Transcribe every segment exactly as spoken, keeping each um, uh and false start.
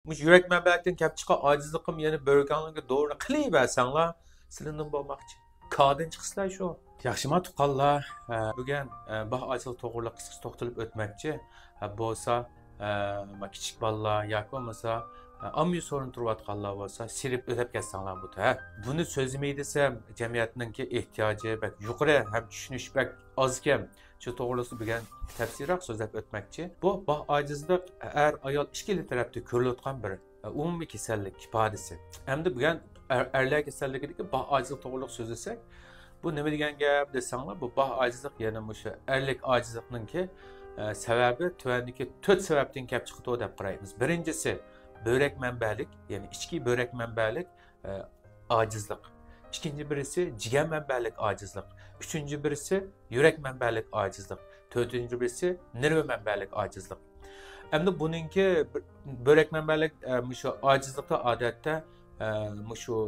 مۇشۇ يۈرەك مەنبەلىكتىن كەپ چىققان ئاجىزلىقىم يەنە بۆرەكەڭلىككە دورىنى قىلىۋەرسەڭلار، سىلىنىڭ بولماقچى. كادىن چىقىسىلەر شۇ. ياخشىما تۇغقانلار، ئە، بۈگۈن، ئە، باھ ئاجىزلىقى توغرىلىق قىسقىچە توختىلىپ ئۆتمەكچى. ئە، بولسا، ئە، ما كىچىك بالىلار ياكى بولمىسا، ئە، ئاممىۋى سورۇن تۇرۇۋاتقانلار بولسا، سىرىپ ئۆتۈپ كەتسەڭلار بۇ، ھە. بۇنى سۆزلىمەي دېسەم، جەمئىيەتنىڭكى ئېھتىياجى بەك يۇقىرى ھەم چۈشىنىش بەك ئازكەن. شۇ توغرىسىدا بۈگۈن تەپسىلىيراق سۆزلەپ ئۆتمەكچى. بۇ باھ ئاجىزلىق ئەر-ئايال ئىككىلا تەرەپتە كۆرۈلۈۋاتقان بىر ئومۇمىي كېسەللىك ئىپادىسى. ئەمدى بۈگۈن ئەر-، ئەرلەر كېسەللىكىدىكى باھ ئاجىزلىق توغرىلىق سۆزلىسەك، بۇ نېمە دېگەن گەپ دېسەڭلار، بۇ باھ ئاجىزلىق يەنە مۇشۇ ئەرلىك ئاجىزلىقنىڭكى، ئە، سەۋەبى تۆۋەندىكى تۆت سەۋەبتىن كەپ چىقىدۇ دەپ قارايمىز. بىرىنچىسى، بۆرەك مەنبەلىك، يەنى ئىچكى بۆرەك مەنبەلىك، ئە، ئاجىزلىق. ئىككىنچى بىرسى جىگەر مەنبەلىك ئاجىزلىق. ئۈچىنچى بىرسى يۈرەك مەنبەلىك ئاجىزلىق. تۆتىنچى بىرسى نېرۋا مەنبەلىك ئاجىزلىق. ئەمدى بۇنىڭكى بۆرەك مەنبەلىك، ئە، مۇشۇ ئاجىزلىقتا ئادەتتە، ئە، مۇشۇ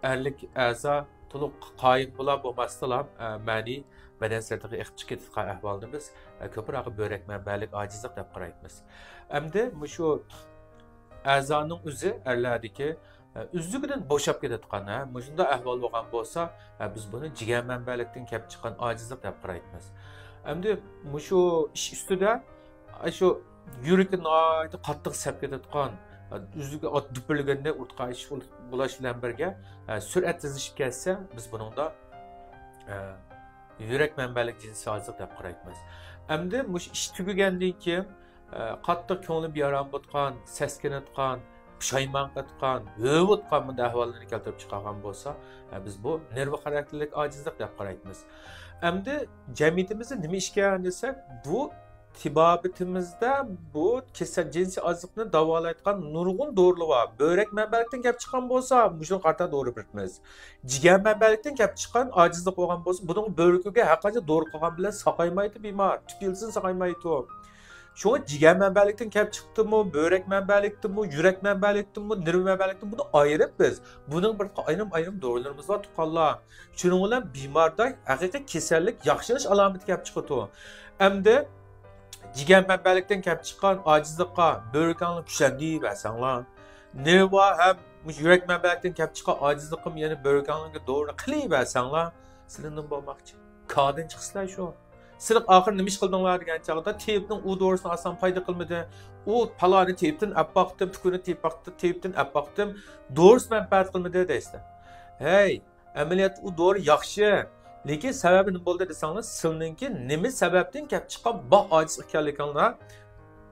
ئەرلىك ئەزا تولۇق قايىم بولا بولماستىلا، ئە، مەنىي بەدەن سىرتىغا ئېقىپ چىقىپ كېتىدىغان ئەھۋالنى بىز، ئە، كۆپرەك بۆرەك مەنبەلىك ئاجىزلىق دەپ قارايمىز. ئەمدى مۇشۇ ئەزانىڭ ئۆزى ئەرلەردىكى، ئە، ئۆزلۈكىدىن بوشاپ كېتىدىغان، ھە، مۇشۇنداق ئەھۋال بولغان بولسا، ھە، بىز بۇنى جىگەر مەنبەلىكتىن كەپ چىققان ئاجىزلىق دەپ قارايمىز. ئەمدى مۇشۇ ئىش ئۈستىدە، ئە، شۇ يۈرىكى ناھايىتى قاتتىق سەپ كېتىدىغان، ئە، ئۆزىگە ئات دۈپۈرلىگەندە ئۇرتقا ئىش بول-، بولاش بىلەن بىرگە، ئە، سۈرئەت تېزلىشىپ كەتسە، بىز بۇنىڭدا، ئە، يۈرەك مەنبەلىك جىنسىي ئاجىزلىق دەپ قارايمىز. ئەمدى مۇشۇ ئىش تۈگىگەندىن كېيىن، ئە، قاتتىق كۆڭلى بىئارام بولغان، سەسكىنىۋاتقان، پۇشايمان قىلىۋاتقان، ھۆۋىۋاتقان بۇنداق ئەھۋاللارنى كەلتۈرۈپ چىقارغان بولسا، ئە، بىز بۇ نېرۋا خاراكتېرلىك ئاجىزلىق دەپ قارايمىز. ئەمدى جەمئىيىتىمىزدە نېمە ئىش ئىكەن دېسەك، بۇ تېبابىتىمىزدە بۇ كېسەل، جىنسىي ئاجىزلىقنى داۋالايدىغان نۇرغۇن دورىلار بار. بۆرەك مەنبەلىكتىن كەپ چىققان بولسا، مۇشۇنىڭغا قارىتا دورا بېرىمىز. جىگەر مەنبەلىكتىن كەپ چىققان ئاجىزلىق بولغان بولسا، بۇنىڭ بۆرىكىگە ھەر قانچە دورا قىلغان بىلەن ساقايمايدۇ بىمار. تۈپ يىلتىزىدىن ساقايمايدۇ. شۇڭا جىگەر مەنبەلىكتىن كەپ چىقتىمۇ، بۆرەك مەنبەلىكتىنمۇ، يۈرەك مەنبەلىكتىنمۇ، نېرۋا مەنبەلىكتىن بۇنى ئايرىپ بىز، بۇنىڭ بىر ئايرىم-ئايرىم دورىلىرىمىز بار، تۇغقانلار. شۇنىڭ بىلەن بىماردا ھەقىقىي كېسەللىك ياخشىلىنىش ئالامىتى كەپ چىقىدۇ. ئەمدى جىگەر مەنبەلىكتىن كەپ چىققان ئاجىزلىققا بۆرىكەڭلار كۈچەندۈرۈۋەرسەڭلار، نېرۋا ھەم مۇشۇ يۈرەك مەنبەلىكتىن كەپ چىققان ئاجىزلىقىمۇ يەنە بۆرىكەڭلارغا دورىنى قىلىۋەرسەڭلار، سىلىنىڭ بولماقچى. كادىن چىقىسىلەر شۇ. سىلەر ئاخىر نېمە ئىش قىلدىڭلار دېگەن چاغدا، تېۋىپنىڭ ئۇ دورىسىنى ئالسام پايدا قىلمىدى. ئۇ پالانى تېۋىپتىن ئەپ باقتىم، پۈكۈنى تېۋىپ باقتىم، تېۋىپتىن ئەپ باقتىم. دورىسى مەنپەئەت قىلمىدى دەيسىلەر. ھەي، ئەمەلىيەتتە ئۇ دورا ياخشى. لېكىن سەۋەبى نېمە بولدى دېسەڭلار، سىلىنىڭكى نېمە سەۋەبتىن كەپ چىققان باھ ئاجىز ئىكەنلىكىڭلار،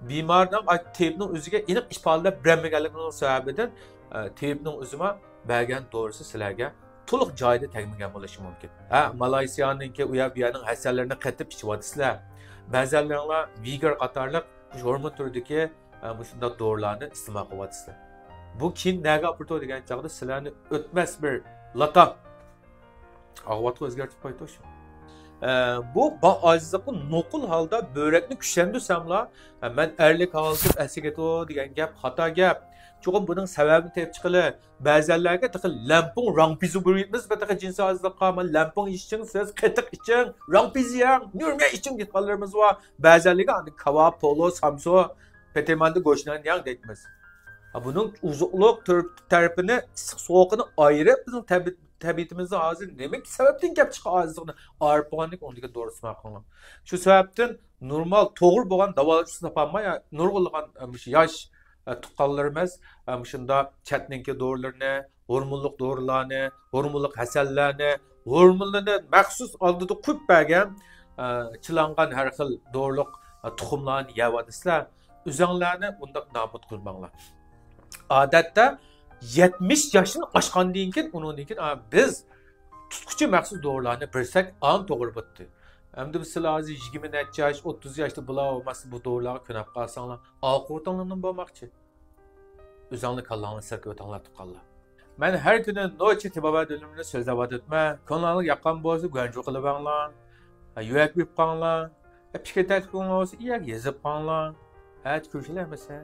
بىمارنىڭ، ئاي، تېۋىپنىڭ ئۆزىگە ئېنىق ئىپادىلەپ بېرەلمىگەنلىكىنىڭ سەۋەبىدىن، ئە، تېۋىپنىڭ ئۆزىمۇ بەرگەن دورىسى سىلەرگە تولۇق جايىدا تەگمىگەن بولۇشى مۇمكىن. ھە، مالايسىيانىڭكى ئۇ يەر بۇ يەرنىڭ ھەسەللىرىنى قېتىپ ئىچىۋاتىسىلەر. بەزەنلىرىڭلار ۋىگار قاتارلىق مۇشۇ ھورمون تۈرىدىكى، ئە، مۇشۇنداق دورىلارنى ئىستېمال قىلىۋاتىسىلەر. بۇ كېيىن نەگە ئاپىرىدۇ دېگەن چاغدا سىلەرنى ئۆتمەس بىر لاتاق ئاقىۋەتكە ئۆزگەرتىپ قويىدۇ شۇ. ئە، بۇ باھ ئاجىزلىقنى نوقۇل ھالدا بۆرەكنى كۈچەندۈرسەملا، ئە، مەن ئەرلىك ھالىتىم ئەسلىگە كېتىدۇ دېگەن گەپ خاتا گەپ. چوقۇم بۇنىڭ سەۋەبىنى تېپىپ چىقىلى. بەزەنلەرگە تېخى لەنپۇڭ راڭپىزى بېرىۋېتىمىز، بۇ تېخى جىنسىي ئاجىزلىققا، مانا لەنپۇڭ ئىچىڭ سىز، قېتىق ئىچىڭ، راڭپىزى يەڭ، نۈرمە ئىچىڭ دەيدىغانلىرىمىز بار. بەزەنلەرگە ئاندىن كاۋاپ، پولۇ، سامسو، پېتىماندى گۆشنان يەڭ دەيمىز. ھە، بۇنىڭ ئوزۇقلۇق تەر-، تەرىپىنى، ئىسسىق سوغۇقىنى ئايرىپ، بىزنىڭ تەبىئىي تەبىئىتىمىزدە ھازىر نېمە سەۋەبتىن كەپ چىققان ئاجىزلىقنى ئايرىپ بولغاندىن كېيىن ئۇنىڭدىكى دورىسىنى قىلىڭ. شۇ سەۋەبتىن نورمال، توغرا بولغان داۋالاش ئۇسۇلىنى تاپالماي، نۇرغۇنلىغان، ئە، مۇشۇ ياش، ئە، تۇغقانلىرىمىز، ئە، مۇشۇنداق چەتنىڭكى دورىلىرىنى، ھورمونلۇق دورىلارنى، ھورمونلۇق ھەسەللەرنى، ھورمونلىرىنى مەخسۇس ئالدىدا قويۇپ بەرگەن، ئە، چىلانغان ھەر خىل دورىلىق، ئە، تۇخۇملارنى يەۋاتىسىلەر. ئۆزەڭلارنى ئۇنداق نابۇت قىلماڭلار. ئادەتتە يەتمىش ياشتىن ئاشقاندىن كېيىن، ئۇنىڭدىن كېيىن، ئا، بىز تۇتقۇچى مەخسۇس دورىلارنى بەرسەك، ئان توغرا بوپتۇ. ئەمدى بىز سىلەر ھازىر يىگىرمە نەچچە ياش، ئوتتۇز ياشتا بولا بولماسا بۇ دورىلارغا كۆنۈپ قالساڭلار، ئاقىۋىتىڭلار نېمە بولماقچى؟ ئۆزەڭلار كاللاڭلارنى سىلكىۋېتىڭلار، تۇغقانلار. مەن ھەر كۈنى نوچى تېبابەت ئۈنۈمىنى سۆزلەۋاتىمەن. كۆڭلۈڭلارغا ياققان بولسا گۇەنجۇ قىلىۋېڭلار. يۈرەك بېرىپ قاڭلار. پىكىر تەكلىپىڭلار بولسا يەرگە يېزىپ قاڭلار. ئەتە كۆرۈشەيلى ئەمىسە.